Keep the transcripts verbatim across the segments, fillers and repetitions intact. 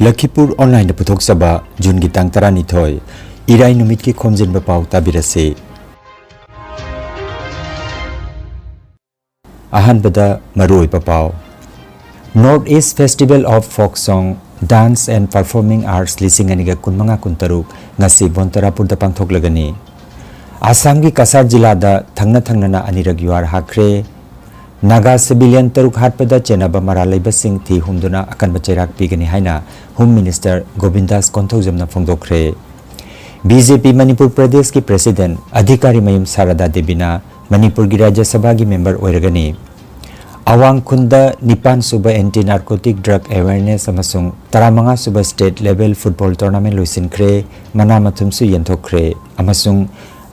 ꯂꯈꯤꯄꯨꯔ ꯑꯣꯟꯂꯥꯏꯟꯗ ꯄꯨꯊꯣꯛꯆꯕ ꯖꯨꯟꯒꯤ ꯇꯥꯡ ꯇꯔꯥꯅꯤꯊꯣꯏ, ꯏꯔꯥꯏ ꯅꯨꯃꯤꯠꯀꯤ ꯈꯣꯝꯖꯤꯟꯕ ꯄꯥꯎ ꯇꯥꯕꯤꯔꯁꯤ꯫ ꯑꯍꯥꯟꯕꯗ ꯃꯔꯨꯑꯣꯏꯕ ꯄꯥꯎ꯫ North East Festival of Folk Song, Dance and Performing Arts ꯂꯤꯁꯤꯡ ꯑꯅꯤꯒ ꯀꯨꯟꯃꯉꯥ ꯀꯨꯟꯇꯔꯨꯛ ꯉꯁꯤ ꯕꯣꯟꯇꯔꯥꯄꯨꯔꯗ ꯄꯥꯡꯊꯣꯛꯂꯒꯅꯤ꯫ ꯑꯁꯥꯝꯒꯤ ꯀꯁꯥꯔ ꯖꯤꯂꯥꯗ ꯊꯪꯅ ꯊꯪꯅꯅ ꯑꯅꯤꯔꯛ ꯌꯨꯍꯥꯔ ꯍꯥꯈ꯭ꯔꯦ꯫ ꯅꯥꯒꯥ ꯁꯤꯚꯤꯂꯤꯌꯟ ꯇꯔꯨꯛ ꯍꯥꯠꯄꯗ ꯆꯦꯟꯅꯕ ꯃꯔꯥꯜ ꯂꯩꯕꯁꯤꯡ ꯊꯤ ꯍꯨꯝꯗꯨꯅ ꯑꯀꯟꯕ ꯆꯩꯔꯥꯛ ꯄꯤꯒꯅꯤ ꯍꯥꯏꯅ home minister ꯒꯣꯕꯤꯟꯗꯥꯁ ꯀꯣꯟꯊꯧꯖꯝꯅ ꯐꯣꯡꯗꯣꯛꯈ꯭ꯔꯦ꯫ B J P Manipur ꯄ꯭ꯔꯗꯦꯁꯀꯤ ꯄ꯭ꯔꯦꯁꯤꯗꯦꯟꯠ ꯑꯙꯤꯀꯥꯔꯤ ꯃꯌꯨꯝ ꯁꯥꯔꯗꯥ ꯗꯦꯕꯤꯅ ꯃꯅꯤꯄꯨꯔꯒꯤ ꯔꯥꯖ꯭ꯌ ꯁꯚꯥꯒꯤ ꯃꯦꯝꯕꯔ ꯑꯣꯏꯔꯒꯅꯤ꯫ ꯑꯋꯥꯡ ꯈꯨꯟꯗ ꯅꯤꯄꯥꯟ ꯁꯨꯕ ꯑꯦꯟꯇꯤ ꯅꯥꯔꯀꯣꯇꯤꯛ ꯗ꯭ꯔꯒ ꯑꯦꯋꯦꯌꯔꯅꯦꯁ ꯑꯃꯁꯨꯡ ꯇꯔꯥꯃꯉꯥ ꯁꯨꯕ ꯁ꯭ꯇꯦꯠ ꯂꯦꯚꯦꯜ ꯐꯨꯠꯕꯣꯜ ꯇꯣꯔꯅꯥꯃꯦꯟꯠ ꯂꯣꯏꯁꯤꯟꯈ꯭ꯔꯦ, ꯃꯅꯥ ꯃꯊꯨꯝꯁꯨ ꯌꯦꯟꯊꯣꯛꯈ꯭ꯔꯦ ꯑꯃꯁꯨꯡ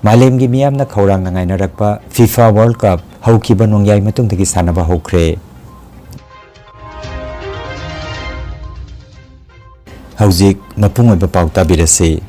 ꯃꯥꯂꯦꯝꯒꯤ ꯃꯤꯌꯥꯝꯅ ꯈꯧꯔꯥꯡꯅ ꯉꯥꯏꯅꯔꯛꯄ ꯐꯤꯐꯥ ꯋꯥꯔꯜꯗ ꯀꯞ ꯍꯧꯈꯤꯕ ꯅꯣꯡꯌꯥꯏ ꯃꯇꯨꯡꯗꯒꯤ ꯁꯥꯟꯅꯕ ꯍꯧꯈ꯭ꯔꯦ꯫ ꯍꯧꯖꯤꯛ ꯃꯄꯨꯡ ꯑꯣꯏꯕ ꯄꯥꯎ ꯇꯥꯕꯤꯔꯁꯤ꯫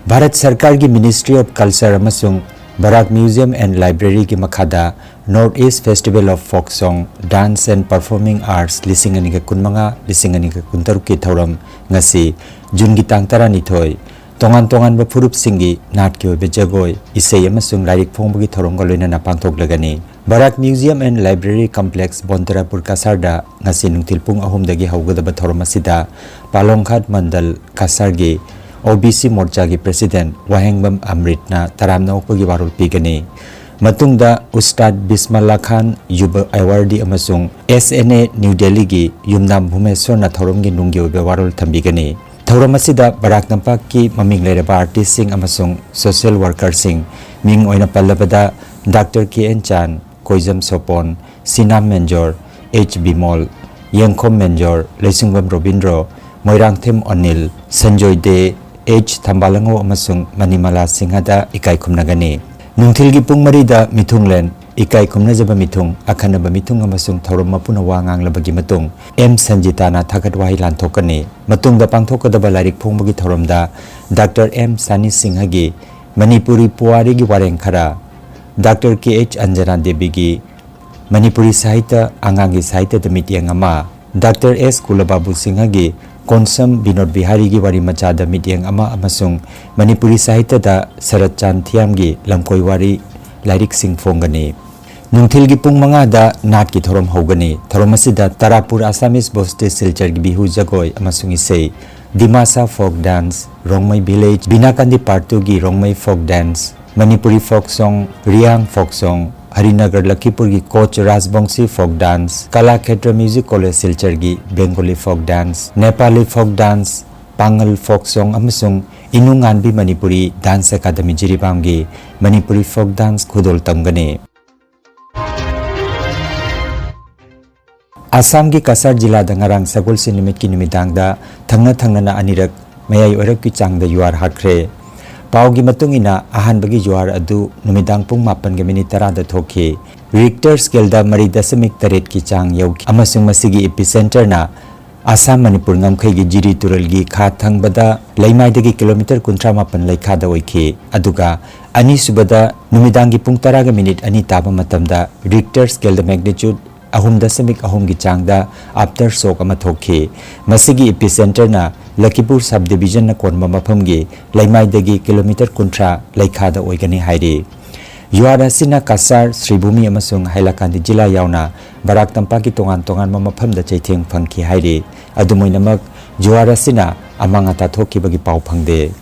ꯚꯥꯔꯠ ꯁꯔꯀꯥꯔꯒꯤ Ministry of Culture ꯑꯃꯁꯨꯡ ꯕꯔꯥꯛ Museum and Library ꯒꯤ ꯃꯈꯥꯗ North East Festival of Folk Song, Dance and Performing Arts ꯂꯤꯁꯤꯡ ꯑꯅꯤꯒ ꯀꯨꯟꯃꯉꯥ, ꯂꯤꯁꯤꯡ ꯑꯅꯤꯒ ꯀꯨꯟꯇꯔꯨꯛꯀꯤ ꯊꯧꯔꯝ ꯉꯁꯤ ꯖꯨꯟꯒꯤ ꯇꯥꯡ ꯇꯔꯥꯅꯤꯊꯣꯏ, ꯇꯣꯉꯥꯟ ꯇꯣꯉꯥꯟꯕ ꯐꯨꯔꯨꯞꯁꯤꯡꯒꯤ ꯅꯥꯠꯀꯤ ꯑꯣꯏꯕ ꯖꯒꯣꯏ, ꯏꯁꯩ ꯑꯃꯁꯨꯡ ꯂꯥꯏꯔꯤꯛ ꯐꯣꯡꯕꯒꯤ ꯊꯧꯔꯝꯒ ꯂꯣꯏꯅꯅ ꯄꯥꯡꯊꯣꯛꯂꯒꯅꯤ꯫ ꯕꯔꯥꯛ Museum and Library Complex, ꯕꯣꯟꯇꯔꯥꯄꯨꯔ ꯀꯁꯥꯔꯗ ꯉꯁꯤ ꯅꯨꯡꯊꯤꯜ ꯄꯨꯡ ꯑꯍꯨꯝꯗꯒꯤ ꯍꯧꯒꯗꯕ ꯊꯧꯔꯝ ꯑꯁꯤꯗ ꯄꯥꯂꯣꯡꯈꯥꯠ ꯃꯟꯗꯜ ꯀꯁꯥꯔꯒꯤ ꯑꯣ ꯕꯤ ꯁꯤ ꯃꯣꯔꯆꯥꯒꯤ ꯄ꯭ꯔꯦꯁꯤꯗꯦꯟꯠ ꯋꯥꯍꯦꯡꯕꯝ ꯑꯃ꯭ꯔꯤꯠꯅ ꯇꯔꯥꯝꯅ ꯑꯣꯛꯄꯒꯤ ꯋꯥꯔꯣꯜ ꯄꯤꯒꯅꯤ꯫ ꯃꯇꯨꯡꯗ ꯎꯁꯇꯥꯗ ꯕꯤꯁꯃꯜꯂꯥ ꯈꯥꯟ ꯌꯨꯕ ꯑꯦꯋꯥꯔꯗꯤ ꯑꯃꯁꯨꯡ ꯑꯦꯁ ꯑꯦꯟ ꯑꯦ ꯅ꯭ꯌꯨ ꯗꯦꯜꯂꯤꯒꯤ ꯌꯨꯝꯅꯥꯝ ꯚꯨꯃꯦꯁ꯭ꯋꯔꯅ ꯊꯧꯔꯝꯒꯤ ꯅꯨꯡꯒꯤ ꯑꯣꯏꯕ ꯋꯥꯔꯣꯜ ꯊꯝꯕꯤꯒꯅꯤ꯫ ꯊꯧꯔꯝ ꯑꯁꯤꯗ ꯕꯔꯥꯛ ꯇꯝꯄꯥꯛꯀꯤ ꯃꯃꯤꯡ ꯂꯩꯔꯕ ꯑꯥꯔꯇꯤꯁꯁꯤꯡ ꯑꯃꯁꯨꯡ ꯁꯣꯁꯤꯌꯦꯜ ꯋꯥꯔꯀꯔꯁꯤꯡ, ꯃꯤꯡ ꯑꯣꯏꯅ ꯄꯜꯂꯕꯗ ꯗꯥꯛꯇꯔ ꯀꯦ ꯑꯦꯟ ꯆꯥꯟ, ꯀꯣꯏꯖꯝ ꯁꯣꯄꯣꯟ, ꯁꯤꯅꯥꯝ ꯃꯦꯟꯖꯣꯔ, ꯑꯩꯆ ꯕꯤꯃꯣꯜ, ꯌꯦꯡꯈꯣꯝ ꯃꯦꯟꯖꯣꯔ, ꯂꯩꯁꯤꯡꯕꯝ ꯔꯣꯕꯤꯟꯗ꯭ꯔꯣ, ꯃꯣꯏꯔꯥꯡꯊꯦꯝ ꯑꯣꯅꯤꯜ, ꯁꯟꯖꯣꯏ ꯗꯦ, ꯑꯩꯆ ꯊꯝꯕꯥꯂꯉꯧ ꯑꯃꯁꯨꯡ ꯃꯅꯤꯃꯥꯂꯥ ꯁꯤꯡꯍꯗ ꯏꯀꯥꯏ ꯈꯨꯝꯅꯒꯅꯤ꯫ ꯅꯨꯡꯊꯤꯜꯒꯤ ꯄꯨꯡ ꯃꯔꯤꯗ ꯃꯤꯊꯨꯡꯂꯦꯟ, ꯏꯀꯥꯏ ꯈꯨꯝꯅꯖꯕ ꯃꯤꯊꯨꯡ, ꯑꯈꯟꯅꯕ ꯃꯤꯊꯨꯡ ꯑꯃꯁꯨꯡ ꯊꯧꯔꯝ ꯃꯄꯨꯅ ꯋꯥ ꯉꯥꯡꯂꯕꯒꯤ ꯃꯇꯨꯡ ꯑꯦꯝ ꯁꯟꯖꯤꯇꯥꯅ ꯊꯥꯒꯠ ꯋꯥꯍꯩ ꯂꯥꯟꯊꯣꯛꯀꯅꯤ꯫ ꯃꯇꯨꯡꯗ ꯄꯥꯡꯊꯣꯛꯀꯗꯕ ꯂꯥꯏꯔꯤꯛ ꯐꯣꯡꯕꯒꯤ ꯊꯧꯔꯝꯗ ꯗꯥꯛꯇꯔ ꯑꯦꯝ ꯁꯥꯅꯤ ꯁꯤꯡꯍꯒꯤ ꯃꯅꯤꯄꯨꯔꯤ ꯄꯨꯋꯥꯔꯤꯒꯤ ꯋꯥꯔꯦꯡ ꯈꯔ, ꯗꯥꯛꯇꯔ ꯀꯦ ꯑꯩꯆ ꯑꯟꯖꯅꯥ ꯗꯦꯕꯤꯒꯤ ꯃꯅꯤꯄꯨꯔꯤ ꯁꯥꯍꯤꯇ꯭ꯌ, ꯑꯉꯥꯡꯒꯤ ꯁꯥꯍꯤꯇ꯭ꯌꯗ ꯃꯤꯠꯌꯦꯡ ꯑꯃ, ꯗꯥꯛꯇꯔ ꯑꯦꯁ ꯀꯨꯂꯕꯥꯕꯨ ꯁꯤꯡꯍꯒꯤ ꯀꯣꯟꯁꯝ ꯕꯤꯅꯣꯗ ꯕꯤꯍꯥꯔꯤꯒꯤ ꯋꯥꯔꯤ ꯃꯆꯥꯗ ꯃꯤꯠꯌꯦꯡ ꯑꯃ ꯑꯃꯁꯨꯡ ꯃꯅꯤꯄꯨꯔꯤ ꯁꯥꯍꯤꯇ꯭ꯌꯗ ꯁꯔꯠ ꯆꯥꯟ ꯊꯤꯌꯥꯝꯒꯤ ꯂꯝꯀꯣꯏ ꯋꯥꯔꯤ ꯂꯥꯏꯔꯤꯛꯁꯤꯡ ꯐꯣꯡꯒꯅꯤ꯫ ꯅꯨꯡꯊꯤꯜꯒꯤ ꯄꯨꯡ ꯃꯉꯥꯗ ꯅꯥꯠꯀꯤ ꯊꯧꯔꯝ ꯍꯧꯒꯅꯤ꯫ ꯊꯧꯔꯝ ꯑꯁꯤꯗ ꯇꯔꯥꯄꯨꯔ ꯑꯁꯥꯃꯤꯁ ꯕꯣꯁꯇꯤ ꯁꯤꯜꯆꯔꯒꯤ ꯕꯤꯍꯨ ꯖꯒꯣꯏ ꯑꯃꯁꯨꯡ ꯏꯁꯩ, Dimasa folk dance, Rongmei village, ꯕꯤꯅꯥꯀꯥꯟꯗꯤ ꯄꯥꯔꯠ ꯇꯨꯒꯤ Rongmei folk dance, Manipuri folk song, Riang folk song, Harinagar ꯂꯈꯤꯄꯨꯔꯒꯤ Koch Rajbongshi folk dance, Kalakhetra music college ꯁꯤꯜꯆꯔꯒꯤ Bengali folk dance, Nepali folk dance, Pangal folk song ꯑꯃꯁꯨꯡ ꯏꯅꯨꯉꯥꯟꯕꯤ ꯃꯅꯤꯄꯨꯔꯤ ꯗꯥꯟꯁ ꯑꯦꯀꯥꯗꯃꯤ ꯖꯤꯔꯤꯕꯥꯝꯒꯤ ꯃꯅꯤꯄꯨꯔꯤ ꯐꯣꯛ ꯗꯥꯟꯁ ꯈꯨꯗꯣꯜ ꯇꯝꯒꯅꯤ꯫ ꯑꯁꯥꯝꯒꯤ ꯀꯁꯥꯔ ꯖꯤꯂꯥꯗ ꯉꯔꯥꯡ ꯁꯒꯣꯜꯁꯦꯟ ꯅꯨꯃꯤꯠꯀꯤ ꯅꯨꯃꯤꯗꯥꯡꯗ ꯊꯪꯅ ꯊꯪꯅꯅ ꯑꯅꯤꯔꯛ ꯃꯌꯥꯏ ꯑꯣꯏꯔꯞꯀꯤ ꯆꯥꯡꯗ ꯌꯨꯍꯥꯔ ꯍꯥꯈ꯭ꯔꯦ꯫ ꯄꯥꯎꯒꯤ ꯃꯇꯨꯡ ꯏꯟꯅ, ꯑꯍꯥꯟꯕꯒꯤ ꯌꯨꯍꯥꯔ ꯑꯗꯨ ꯅꯨꯃꯤꯗꯥꯡ ꯄꯨꯡ ꯃꯥꯄꯟꯒ ꯃꯤꯅꯤꯠ ꯇꯔꯥꯗ ꯊꯣꯛꯈꯤ꯫ ꯔꯤꯛꯇꯔ ꯁ꯭ꯀꯦꯜꯗ ꯃꯔꯤ ꯗꯁꯃꯤꯛ ꯇꯔꯦꯠꯀꯤ ꯆꯥꯡ ꯌꯧꯈꯤ ꯑꯃꯁꯨꯡ ꯃꯁꯤꯒꯤ ꯏꯄꯤꯁꯦꯟꯇꯔꯅ ꯑꯁꯥꯝ ꯃꯅꯤꯄꯨꯔ ꯉꯝꯈꯩꯒꯤ ꯖꯤꯔꯤ ꯇꯨꯔꯦꯜꯒꯤ ꯈꯥ ꯊꯪꯕꯗ ꯂꯩꯃꯥꯏꯗꯒꯤ ꯀꯤꯂꯣꯃꯤꯇꯔ ꯀꯨꯟꯊ꯭ꯔꯥ ꯃꯥꯄꯟ ꯂꯩꯈꯥꯗ ꯑꯣꯏꯈꯤ꯫ ꯑꯗꯨꯒ ꯑꯅꯤꯁꯨꯕꯗ ꯅꯨꯃꯤꯗꯥꯡꯒꯤ ꯄꯨꯡ ꯇꯔꯥꯒ ꯃꯤꯅꯤꯠ ꯑꯅꯤ ꯇꯥꯕ ꯃꯇꯝꯗ ꯔꯤꯛꯇꯔ ꯁ꯭ꯀꯦꯜꯗ ꯃꯦꯒꯅꯤꯆꯨꯠ ꯑꯍꯨꯝ ꯗꯁꯃꯤꯛ ꯑꯍꯨꯝꯒꯤ ꯆꯥꯡꯗ ꯑꯥꯐꯇꯔ ꯁꯣꯛ ꯑꯃ ꯊꯣꯛꯈꯤ꯫ ꯃꯁꯤꯒꯤ ꯏꯄꯤꯁꯦꯟꯇꯔꯅ ꯂꯈꯤꯄꯨꯔ ꯁꯕ ꯗꯤꯕꯤꯖꯟꯅ ꯀꯣꯟꯕ ꯃꯐꯝꯒꯤ ꯂꯩꯃꯥꯏꯗꯒꯤ ꯀꯤꯂꯣꯃꯤꯇꯔ ꯀꯨꯟꯊ꯭ꯔꯥ ꯂꯩꯈꯥꯗ ꯑꯣꯏꯒꯅꯤ ꯍꯥꯏꯔꯤ꯫ ꯌꯨꯍꯥꯔ ꯑꯁꯤꯅ ꯀꯁꯥꯔ, ꯁ꯭ꯔꯤꯚꯨꯃꯤ ꯑꯃꯁꯨꯡ ꯍꯥꯏꯂꯥꯀꯥꯟꯗꯤ ꯖꯤꯂꯥ ꯌꯥꯎꯅ ꯕꯔꯥꯛ ꯇꯝꯄꯥꯛꯀꯤ ꯇꯣꯉꯥꯟ ꯇꯣꯉꯥꯟꯕ ꯃꯐꯝꯗ ꯆꯩꯊꯦꯡ ꯐꯪꯈꯤ ꯍꯥꯏꯔꯤ꯫ ꯑꯗꯨꯝ ꯑꯣꯏꯅꯃꯛ, ꯌꯨꯍꯥꯔ ꯑꯁꯤꯅ ꯑꯃꯥꯡ ꯑꯇꯥ ꯊꯣꯛꯈꯤꯕꯒꯤ ꯄꯥꯎ ꯐꯪꯗꯦ꯫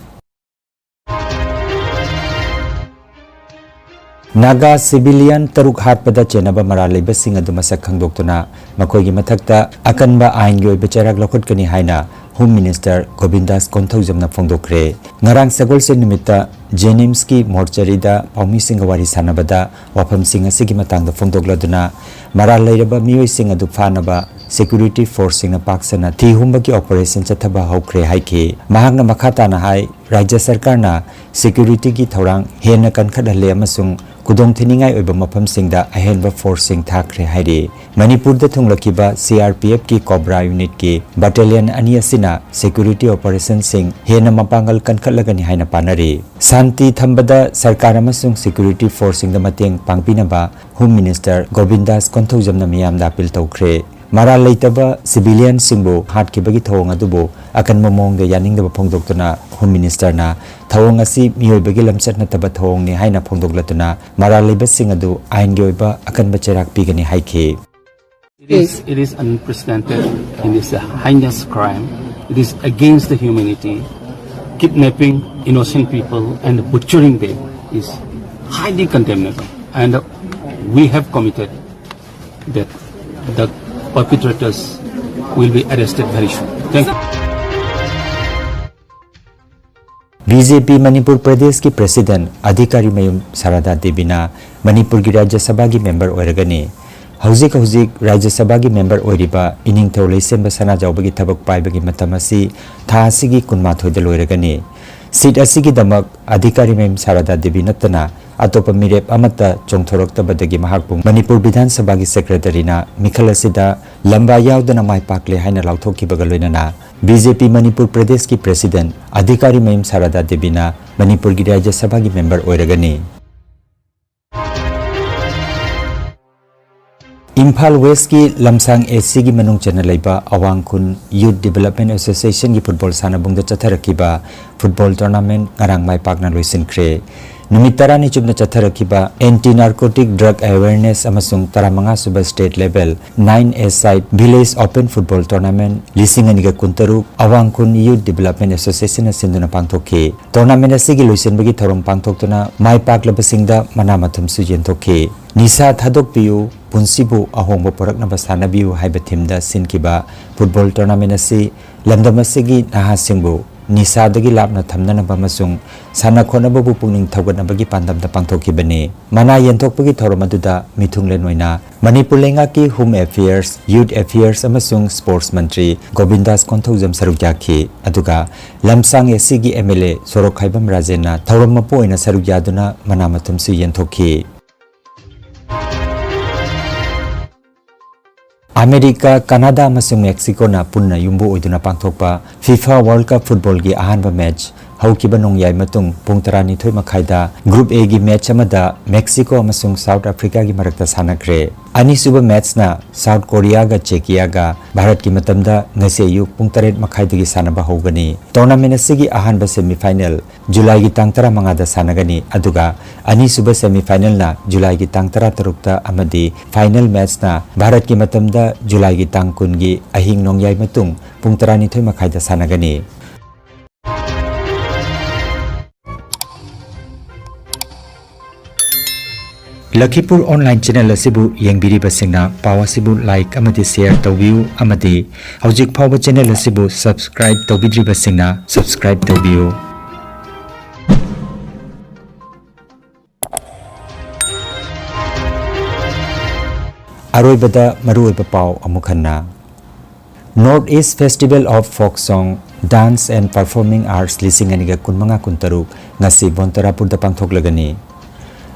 ꯅꯥꯒꯥ ꯁꯤꯚꯤꯂꯤꯌꯟ ꯇꯔꯨꯛ ꯍꯥꯠꯄꯗ ꯆꯦꯟꯅꯕ ꯃꯔꯥꯜ ꯂꯩꯕꯁꯤꯡ ꯑꯗꯨ ꯃꯁꯛ ꯈꯪꯗꯣꯛꯇꯨꯅ ꯃꯈꯣꯏꯒꯤ ꯃꯊꯛꯇ ꯑꯀꯟꯕ ꯑꯥꯏꯟꯒꯤ ꯑꯣꯏꯕ ꯆꯩꯔꯥꯛ ꯂꯧꯈꯠꯀꯅꯤ ꯍꯥꯏꯅ ꯍꯣꯝ ꯃꯤꯅꯤꯁꯇꯔ ꯒꯣꯕꯤꯟꯗꯥꯁ ꯀꯣꯟꯊꯧꯖꯝꯅ ꯐꯣꯡꯗꯣꯛꯈ꯭ꯔꯦ꯫ ꯉꯔꯥꯡ ꯁꯒꯣꯜꯁꯦꯟ ꯅꯨꯃꯤꯠꯇ ꯖꯦꯅꯤꯝꯁꯀꯤ ꯃꯣꯔꯆꯔꯤꯗ ꯄꯥꯎꯃꯤꯁꯤꯡꯒ ꯋꯥꯔꯤ ꯁꯥꯟꯅꯕꯗ ꯋꯥꯐꯝꯁꯤꯡ ꯑꯁꯤꯒꯤ ꯃꯇꯥꯡꯗ ꯐꯣꯡꯗꯣꯛꯂꯗꯨꯅ ꯃꯔꯥꯜ ꯂꯩꯔꯕ ꯃꯤꯑꯣꯏꯁꯤꯡ ꯑꯗꯨ ꯐꯥꯅꯕ ꯁꯦꯀ꯭ꯌꯨꯔꯤꯇꯤ ꯐꯣꯔꯁꯁꯤꯡꯅ ꯄꯥꯛ ꯁꯟꯅ ꯊꯤ ꯍꯨꯝꯕꯒꯤ ꯑꯣꯄꯔꯦꯁꯟ ꯆꯠꯊꯕ ꯍꯧꯈ꯭ꯔꯦ ꯍꯥꯏꯈꯤ꯫ ꯃꯍꯥꯛꯅ ꯃꯈꯥ ꯇꯥꯅ ꯍꯥꯏ, ꯔꯥꯖ꯭ꯌ ꯁꯔꯀꯥꯔꯅ ꯁꯦꯀ꯭ꯌꯨꯔꯤꯇꯤꯒꯤ ꯊꯧꯔꯥꯡ ꯍꯦꯟꯅ ꯀꯟꯈꯠꯍꯜꯂꯦ ꯑꯃꯁꯨꯡ ꯈꯨꯗꯣꯡꯊꯤꯅꯤꯡꯉꯥꯏ ꯑꯣꯏꯕ ꯃꯐꯝꯁꯤꯡꯗ ꯑꯍꯦꯟꯕ ꯐꯣꯔꯁꯁꯤꯡ ꯊꯥꯈ꯭ꯔꯦ ꯍꯥꯏꯔꯤ꯫ ꯃꯅꯤꯄꯨꯔꯗ ꯊꯨꯡꯂꯈꯤꯕ C R P ꯑꯦꯐꯀꯤ cobra ꯌꯨꯅꯤꯠꯀꯤ battalion ꯑꯅꯤ ꯑꯁꯤꯅ ꯁꯦꯀ꯭ꯌꯨꯔꯤꯇꯤ ꯑꯣꯄꯔꯦꯁꯟꯁꯤꯡ ꯍꯦꯟꯅ ꯃꯄꯥꯡꯒꯜ ꯀꯟꯈꯠꯂꯒꯅꯤ ꯍꯥꯏꯅ ꯄꯥꯅꯔꯤ꯫ ꯁꯥꯟꯇꯤ ꯊꯝꯕꯗ ꯁꯔꯀꯥꯔ ꯑꯃꯁꯨꯡ ꯁꯦꯀ꯭ꯌꯨꯔꯤꯇꯤ ꯐꯣꯔꯁꯁꯤꯡꯗ ꯃꯇꯦꯡ ꯄꯥꯡꯕꯤꯅꯕ ꯍꯣꯝ ꯃꯤꯅꯤꯁꯇꯔ ꯒꯣꯕꯤꯟꯗꯥꯁ ꯀꯣꯟꯊꯧꯖꯝꯅ ꯃꯤꯌꯥꯝꯗ ꯑꯄꯤꯜ ꯇꯧꯈ꯭ꯔꯦ꯫ ꯃꯔꯥꯜ ꯂꯩꯇꯕ ꯁꯤꯚꯤꯂꯤꯌꯟꯁꯤꯡꯕꯨ ꯍꯥꯠꯈꯤꯕꯒꯤ ꯊꯧꯑꯣꯡ ꯑꯗꯨꯕꯨ ꯑꯀꯟꯕ ꯃꯑꯣꯡꯗ ꯌꯥꯅꯤꯡꯗꯕ ꯐꯣꯡꯗꯣꯛꯇꯨꯅ ꯍꯣꯝ ꯃꯤꯅꯤꯁꯇꯔꯅ ꯊꯧꯑꯣꯡ ꯑꯁꯤ ꯃꯤꯑꯣꯏꯕꯒꯤ ꯂꯝꯆꯠ ꯅꯠꯇꯕ ꯊꯧꯑꯣꯡꯅꯤ ꯍꯥꯏꯅ ꯐꯣꯡꯗꯣꯛꯂꯗꯨꯅ ꯃꯔꯥꯜ ꯂꯩꯕꯁꯤꯡ ꯑꯗꯨ ꯑꯥꯏꯟꯒꯤ ꯑꯣꯏꯕ ꯑꯀꯟꯕ ꯆꯩꯔꯥꯛ ꯄꯤꯒꯅꯤ ꯍꯥꯏꯈꯤ꯫ It is, it is unprecedented and it's a heinous crime. It is against the humanity. Kidnapping innocent people and butchering them is highly condemnable. And we have committed that the perpetrators will be arrested very soon. Thank you. B J P Manipur ꯄ꯭ꯔꯗꯦꯁꯀꯤ president ꯑꯙꯤꯀꯥꯔꯤ ꯃꯌꯨꯝ ꯁꯥꯔꯗꯥ ꯗꯦꯕꯤꯅ ꯃꯅꯤꯄꯨꯔꯒꯤ ꯔꯥꯖ꯭ꯌ ꯁꯚꯥꯒꯤ member ꯑꯣꯏꯔꯒꯅꯤ꯫ ꯍꯧꯖꯤꯛ ꯍꯧꯖꯤꯛ ꯔꯥꯖ꯭ꯌ ꯁꯚꯥꯒꯤ ꯃꯦꯝꯕꯔ ꯑꯣꯏꯔꯤꯕ ꯏꯅꯤꯡꯊꯧ ꯂꯩꯁꯦꯝꯕ ꯁꯅꯥꯖꯥꯎꯕꯒꯤ ꯊꯕꯛ ꯄꯥꯏꯕꯒꯤ ꯃꯇꯝ ꯑꯁꯤ ꯊꯥ ꯑꯁꯤꯒꯤ ꯀꯨꯟꯃꯥꯊꯣꯏꯗ ꯂꯣꯏꯔꯒꯅꯤ꯫ ꯁꯤꯠ ꯑꯁꯤꯒꯤꯗꯃꯛ ꯑꯙꯤꯀꯥꯔꯤ ꯃꯌꯨꯝ ꯁꯥꯔꯗꯥ ꯗꯦꯕꯤ ꯅꯠꯇꯅ ꯑꯇꯣꯞꯄ ꯃꯤꯔꯦꯞ ꯑꯃꯠꯇ ꯆꯣꯡꯊꯣꯔꯛꯇꯕꯗꯒꯤ ꯃꯍꯥꯛꯄꯨ ꯃꯅꯤꯄꯨꯔ ꯕꯤꯙꯥꯟ ꯁꯚꯥꯒꯤ ꯁꯦꯀ꯭ꯔꯦꯇꯔꯤꯅ ꯃꯤꯈꯜ ꯑꯁꯤꯗ ꯂꯝꯕꯥ ꯌꯥꯎꯗꯅ ꯃꯥꯏ ꯄꯥꯛꯂꯦ ꯍꯥꯏꯅ ꯂꯥꯎꯊꯣꯛꯈꯤꯕꯒ ꯂꯣꯏꯅꯅ ꯕꯤ ꯖꯦ ꯄꯤ ꯃꯅꯤꯄꯨꯔ ꯄ꯭ꯔꯗꯦꯁꯀꯤ ꯄ꯭ꯔꯦꯁꯤꯗꯦꯟꯠ ꯑꯙꯤꯀꯥꯔꯤ ꯃꯌꯨꯝ ꯁꯥꯔꯗꯥ ꯗꯦꯕꯤꯅ ꯃꯅꯤꯄꯨꯔꯒꯤ ꯔꯥꯖ꯭ꯌ ꯁꯚꯥꯒꯤ ꯃꯦꯝꯕꯔ ꯑꯣꯏꯔꯒꯅꯤ꯫ ꯏꯝꯐꯥꯜ ꯋꯦꯁꯀꯤ ꯂꯝꯁꯥꯡ ꯑꯦ ꯁꯤꯒꯤ ꯃꯅꯨꯡ ꯆꯟꯅ ꯂꯩꯕ ꯑꯋꯥꯡ ꯈꯨꯟ ꯌꯨꯠ ꯗꯤꯕꯦꯂꯞꯃꯦꯟ ꯑꯦꯁꯣꯁꯤꯌꯦꯁꯟꯒꯤ ꯐꯨꯠꯕꯣꯜ ꯁꯥꯟꯅꯕꯨꯡꯗ ꯆꯠꯊꯔꯛꯈꯤꯕ ꯐꯨꯠꯕꯣꯜ ꯇꯣꯔꯅꯥꯃꯦꯟꯠ ꯉꯔꯥꯡ ꯃꯥꯏ ꯄꯥꯛꯅ ꯂꯣꯏꯁꯤꯟꯈ꯭ꯔꯦ꯫ ꯅꯨꯃꯤꯠ ꯇꯔꯥꯅꯤ ꯆꯨꯞꯅ ꯆꯠꯊꯔꯛꯈꯤꯕ ꯑꯦꯟꯇꯤ ꯅꯥꯔꯀꯣꯇꯤꯛ ꯗ꯭ꯔꯒ ꯑꯦꯋꯦꯔꯅꯦꯁ ꯑꯃꯁꯨꯡ ꯇꯔꯥꯃꯉꯥ ꯁꯨꯕ state level nine A side village open football tournament ꯂꯤꯁꯤꯡ ꯑꯅꯤꯒ ꯀꯨꯟꯇꯔꯨꯛ ꯑꯋꯥꯡ ꯈꯨꯟ ꯌꯨꯠ ꯗꯤꯕꯦꯂꯞꯃꯦꯟ ꯑꯦꯁꯣꯁꯤꯌꯦꯁꯟꯅ ꯁꯤꯟꯗꯨꯅ ꯄꯥꯡꯊꯣꯛꯈꯤ꯫ ꯇꯣꯔꯅꯥꯃꯦꯟꯠ ꯑꯁꯤꯒꯤ ꯂꯣꯏꯁꯤꯟꯕꯒꯤ ꯊꯧꯔꯝ ꯄꯥꯡꯊꯣꯛꯇꯨꯅ ꯃꯥꯏ ꯄꯥꯛꯂꯕꯁꯤꯡꯗ ꯃꯅꯥ ꯃꯊꯨꯝꯁꯨ ꯌꯦꯟꯊꯣꯛꯈꯤ꯫ ꯅꯤꯁꯥ ꯊꯥꯗꯣꯛꯄꯤꯌꯨ, ꯄꯨꯟꯁꯤꯕꯨ ꯑꯍꯣꯡꯕ ꯄꯨꯔꯛꯅꯕ ꯁꯥꯟꯅꯕꯤꯌꯨ ꯍꯥꯏꯕ ꯊꯤꯝꯗ ꯁꯤꯟꯈꯤꯕ ꯐꯨꯠꯕꯣꯜ ꯇꯣꯔꯅꯥꯃꯦꯟꯠ ꯑꯁꯤ ꯂꯝꯗꯝ ꯑꯁꯤꯒꯤ ꯅꯍꯥꯁꯤꯡꯕꯨ ꯅꯤꯁꯥꯗꯒꯤ ꯂꯥꯞꯅ ꯊꯝꯅꯅꯕ ꯑꯃꯁꯨꯡ ꯁꯥꯟꯅ ꯈꯣꯠꯅꯕꯕꯨ ꯄꯨꯛꯅꯤꯡ ꯊꯧꯒꯠꯅꯕꯒꯤ ꯄꯥꯟꯗꯝꯗ ꯄꯥꯡꯊꯣꯛꯈꯤꯕꯅꯤ꯫ ꯃꯅꯥ ꯌꯦꯟꯊꯣꯛꯄꯒꯤ ꯊꯧꯔꯝ ꯑꯗꯨꯗ ꯃꯤꯊꯨꯡꯂꯦꯟ ꯑꯣꯏꯅ ꯃꯅꯤꯄꯨꯔ ꯂꯩꯉꯥꯛꯀꯤ ꯍꯣꯝ ꯑꯦꯐꯤꯌꯔꯁ, ꯌꯨꯠ ꯑꯦꯐꯤꯌꯔꯁ ꯑꯃꯁꯨꯡ ꯁ꯭ꯄꯣꯔꯠꯁ ꯃꯟꯇ꯭ꯔꯤ ꯒꯣꯕꯤꯟꯗꯥꯁ ꯀꯣꯟꯊꯧꯖꯝ ꯁꯔꯨꯛ ꯌꯥꯈꯤ꯫ ꯑꯗꯨꯒ ꯂꯝꯁꯥꯡ ꯑꯦ ꯁꯤꯒꯤ ꯑꯦꯝ ꯑꯦꯜ ꯑꯦ ꯁꯣꯔꯣꯛꯈꯥꯏꯕꯝ ꯔꯥꯖꯦꯟꯅ ꯊꯧꯔꯝ ꯃꯄꯨ ꯑꯣꯏꯅ ꯁꯔꯨꯛ ꯌꯥꯗꯨꯅ ꯃꯅꯥ ꯃꯊꯨꯝꯁꯨ ꯌꯦꯟꯊꯣꯛꯈꯤ꯫ ꯑꯃꯦꯔꯤꯀꯥ, ꯀꯅꯥꯗꯥ ꯑꯃꯁꯨꯡ ꯃꯦꯛꯁꯤꯀꯣꯅ ꯄꯨꯟꯅ ꯌꯨꯝꯕꯨ ꯑꯣꯏꯗꯨꯅ ꯄꯥꯡꯊꯣꯛꯄ ꯐꯤꯐꯥ ꯋꯥꯔꯜꯗ ꯀꯞ ꯐꯨꯠꯕꯣꯜꯒꯤ ꯑꯍꯥꯟꯕ ꯃꯦꯆ ꯍꯧꯈꯤꯕ ꯅꯣꯡꯌꯥꯏ ꯃꯇꯨꯡ ꯄꯨꯡ ꯇꯔꯥꯅꯤꯊꯣꯏ ꯃꯈꯥꯏꯗ ꯒ꯭ꯔꯨꯞ ꯑꯦꯒꯤ ꯃꯦꯆ ꯑꯃꯗ ꯃꯦꯛꯁꯤꯀꯣ ꯑꯃꯁꯨꯡ ꯁꯥꯎꯠ ꯑꯐ꯭ꯔꯤꯀꯥꯒꯤ ꯃꯔꯛꯇ ꯁꯥꯟꯅꯈ꯭ꯔꯦ꯫ ꯑꯅꯤꯁꯨꯕ ꯃꯦꯠꯆꯅ ꯁꯥꯎꯠ ꯀꯣꯔꯤꯌꯥꯒ ꯆꯦꯀꯤꯌꯥꯒ ꯚꯥꯔꯠꯀꯤ ꯃꯇꯝꯗ ꯉꯁꯤ ꯑꯌꯨꯛ ꯄꯨꯡ ꯇꯔꯦꯠ ꯃꯈꯥꯏꯗꯒꯤ ꯁꯥꯟꯅꯕ ꯍꯧꯒꯅꯤ꯫ ꯇꯣꯔꯅꯥꯃꯦꯟ ꯑꯁꯤꯒꯤ ꯑꯍꯥꯟꯕ ꯁꯦꯃꯤꯐꯥꯏꯅꯦꯜ ꯖꯨꯂꯥꯏꯒꯤ ꯇꯥꯡ ꯇꯔꯥꯃꯉꯥꯗ ꯁꯥꯟꯅꯒꯅꯤ, ꯑꯗꯨꯒ ꯑꯅꯤꯁꯨꯕ ꯁꯦꯃꯤꯐꯥꯏꯅꯦꯜꯅ ꯖꯨꯂꯥꯏꯒꯤ ꯇꯥꯡ ꯇꯔꯥꯇꯔꯨꯛꯇ ꯑꯃꯗꯤ ꯐꯥꯏꯅꯦꯜ ꯃꯦꯠꯆꯅ ꯚꯥꯔꯠꯀꯤ ꯃꯇꯝꯗ ꯖꯨꯂꯥꯏꯒꯤ ꯇꯥꯡ ꯀꯨꯟꯒꯤ ꯑꯍꯤꯡ ꯅꯣꯡꯌꯥꯏ ꯃꯇꯨꯡ ꯄꯨꯡ ꯇꯔꯥꯅꯤꯊꯣꯏ ꯃꯈꯥꯏꯗ ꯁꯥꯟꯅꯒꯅꯤ꯫ ꯂꯈꯤꯄꯨꯔ ꯑꯣꯟꯂꯥꯏꯟ ꯆꯦꯅꯦꯜ ꯑꯁꯤꯕꯨ ꯌꯦꯡꯕꯤꯔꯤꯕꯁꯤꯡꯅ ꯄꯥꯎ ꯑꯁꯤꯕꯨ ꯂꯥꯏꯛ ꯑꯃꯗꯤ ꯁꯦꯌꯔ ꯇꯧꯕꯤꯌꯨ, ꯑꯃꯗꯤ ꯍꯧꯖꯤꯛ ꯐꯥꯎꯕ ꯆꯦꯅꯦꯜ ꯑꯁꯤꯕꯨ ꯁꯕꯁꯀ꯭ꯔꯥꯏꯕ ꯇꯧꯕꯤꯗ꯭ꯔꯤꯕꯁꯤꯡꯅ ꯁꯕꯁꯀ꯭ꯔꯥꯏꯕ ꯇꯧꯕꯤꯌꯨ꯫ ꯑꯔꯣꯏꯕꯗ ꯃꯔꯨꯑꯣꯏꯕ ꯄꯥꯎ ꯑꯃꯨꯛ ꯍꯟꯅ꯫ North East Festival of Folk Song, Dance and Performing Arts ꯂꯤꯁꯤꯡ ꯑꯅꯤꯒ ꯀꯨꯟꯃꯉꯥ ꯀꯨꯟꯇꯔꯨꯛ ꯉꯁꯤ ꯕꯣꯟꯇꯔꯥꯄꯨꯔꯗ ꯄꯥꯡꯊꯣꯛꯂꯒꯅꯤ꯫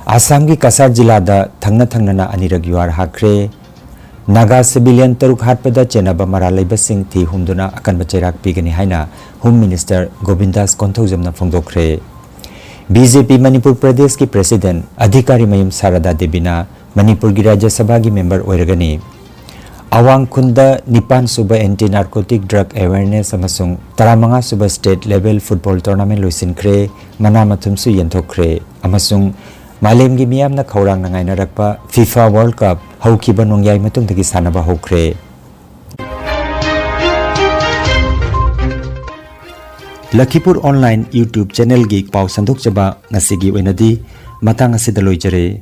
ꯑꯁꯥꯝꯒꯤ ꯀꯁꯥꯔ ꯖꯤꯂꯥꯗ ꯊꯪꯅ ꯊꯪꯅꯅ ꯑꯅꯤꯔꯛ ꯌꯨꯍꯥꯔ ꯍꯥꯈ꯭ꯔꯦ꯫ ꯅꯥꯒꯥ ꯁꯤꯚꯤꯂꯤꯌꯟ ꯇꯔꯨꯛ ꯍꯥꯠꯄꯗ ꯆꯦꯟꯅꯕ ꯃꯔꯥꯜ ꯂꯩꯕꯁꯤꯡ ꯊꯤ ꯍꯨꯝꯗꯨꯅ ꯑꯀꯟꯕ ꯆꯩꯔꯥꯛ ꯄꯤꯒꯅꯤ ꯍꯥꯏꯅ home minister ꯒꯣꯕꯤꯟꯗꯥꯁ ꯀꯣꯟꯊꯧꯖꯝꯅ ꯐꯣꯡꯗꯣꯛꯈ꯭ꯔꯦ꯫ B J P Manipur ꯄ꯭ꯔꯗꯦꯁꯀꯤ ꯄ꯭ꯔꯦꯁꯤꯗꯦꯟꯠ ꯑꯙꯤꯀꯥꯔꯤ ꯃꯌꯨꯝ ꯁꯥꯔꯗꯥ ꯗꯦꯕꯤꯅ ꯃꯅꯤꯄꯨꯔꯒꯤ ꯔꯥꯖ꯭ꯌ ꯁꯚꯥꯒꯤ ꯃꯦꯝꯕꯔ ꯑꯣꯏꯔꯒꯅꯤ꯫ ꯑꯋꯥꯡ ꯈꯨꯟꯗ ꯅꯤꯄꯥꯟ ꯁꯨꯕ ꯑꯦꯟꯇꯤ ꯅꯥꯔꯀꯣꯇꯤꯛ ꯗ꯭ꯔꯒ ꯑꯦꯋꯦꯔꯅꯦꯁ ꯑꯃꯁꯨꯡ ꯇꯔꯥꯃꯉꯥ ꯁꯨꯕ ꯁ꯭ꯇꯦꯠ ꯂꯦꯚꯦꯜ ꯐꯨꯠꯕꯣꯜ ꯇꯣꯔꯅꯥꯃꯦꯟꯠ ꯂꯣꯏꯁꯤꯟꯈ꯭ꯔꯦ, ꯃꯅꯥ ꯃꯊꯨꯝꯁꯨ ꯌꯦꯟꯊꯣꯛꯈ꯭ꯔꯦ ꯑꯃꯁꯨꯡ ꯃꯥꯂꯦꯝꯒꯤ ꯃꯤꯌꯥꯝꯅ ꯈꯧꯔꯥꯡꯅ ꯉꯥꯏꯅꯔꯛꯄ ꯐꯤꯐꯥ ꯋꯥꯔꯜꯗ ꯀꯞ ꯍꯧꯈꯤꯕ ꯅꯣꯡꯌꯥꯏ ꯃꯇꯨꯡꯗꯒꯤ ꯁꯥꯟꯅꯕ ꯍꯧꯈ꯭ꯔꯦ꯫ ꯂꯈꯤꯄꯨꯔ ꯑꯣꯟꯂꯥꯏꯟ YouTube ꯆꯦꯅꯦꯜꯒꯤ ꯄꯥꯎ ꯁꯟꯗꯣꯛꯆꯕ ꯉꯁꯤꯒꯤ ꯑꯣꯏꯅꯗꯤ ꯃꯇꯥꯡ ꯑꯁꯤꯗ ꯂꯣꯏꯖꯔꯦ꯫